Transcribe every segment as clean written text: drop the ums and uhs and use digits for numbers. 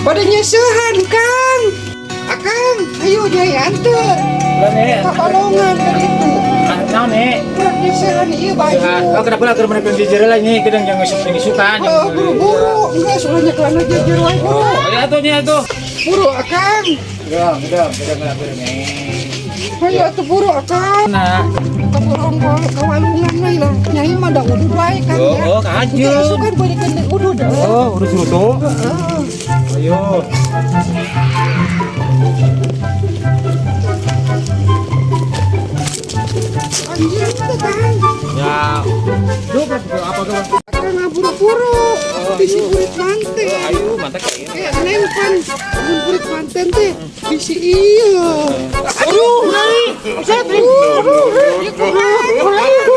Pada nyesehan, Kang. Akang, ayo Nyai anter. Lah nih. Ka balongan dari itu. Naon nih? Budak nyesehan ieu baju. Oh, kenapa lah keur menekan jejer lah nih, kedang yang ngisuk ngisukan. Oh, buru-buru. Enggak, soalnya kelana jejer wae buru. Oh, ya tuh nih tuh. Buru Akang. Gedang, gedang, gedang lah buru nih. Ayo atuh buru Akang. Nah, Kaburong ka walungan we lah. Nyai mah da udud wae Kang ya. Oh, kajeun. Isukan beulikeun deui udud. Oh, urus rutu. Heeh. Ayo. Anjir teh Kang. Ya. Duh, apa tuh? Akang ngaburu-buru. Bisi burit manten. Ayo, mantap kayak Kayak neng pan, mun burit manten teh bisi ieu. Aduh, nyai. Buset, Aduh, ieu kumaha? Aduh,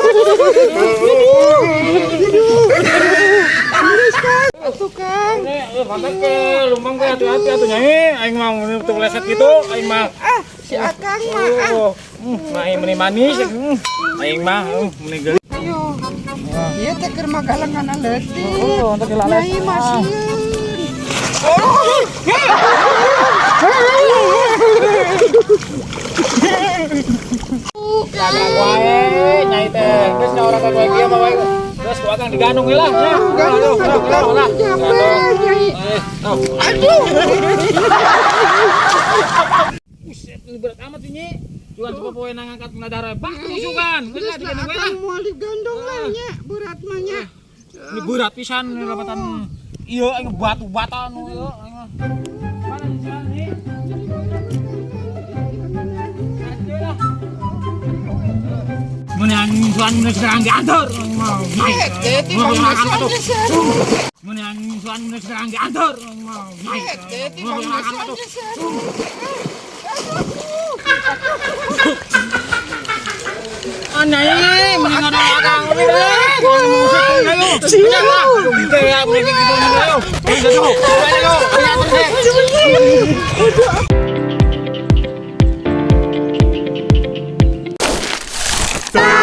aduh. Geus Kang, atuh Kang. Mantap ke, lumbang ke hati-hati atuh nyai. Aing mah untuk leset gitu, aing mah. Ah, si Akang mah ah. Oh, mah meni manis. Aing mah meni geulis. Ayo. Ieu teh keur magalengan leutik. Oh, untuk dilales. Nyai mah sieun. Kagak wae nyai teh. Geus nya urang wae kieu mah wae. Geus ku akang digandung we lah. Ya. Gandung, aduh, lah. gandung, Nyai. Oh. Aduh. Buset, ini berat amat ini. Cuman coba poe ngangkat nadara batu sugan. Geus Geus lah lah digandung we lah. Akang moal digandong lah nya, berat mah nya. Ini berat pisan ini lapatan. Iya, aing batu bata nu ieu aing mah. Mana sih jalan nih? Mun yang suan mun sedang diatur mau naik. Mau makan tuh. Mun yang suan mun sedang diatur mau naik. Mau makan tuh. Anyai, mending ada akang ini deh. Ayo, gitu ya, mending gitu ayo. Ayo, ayo, ayo, ayo.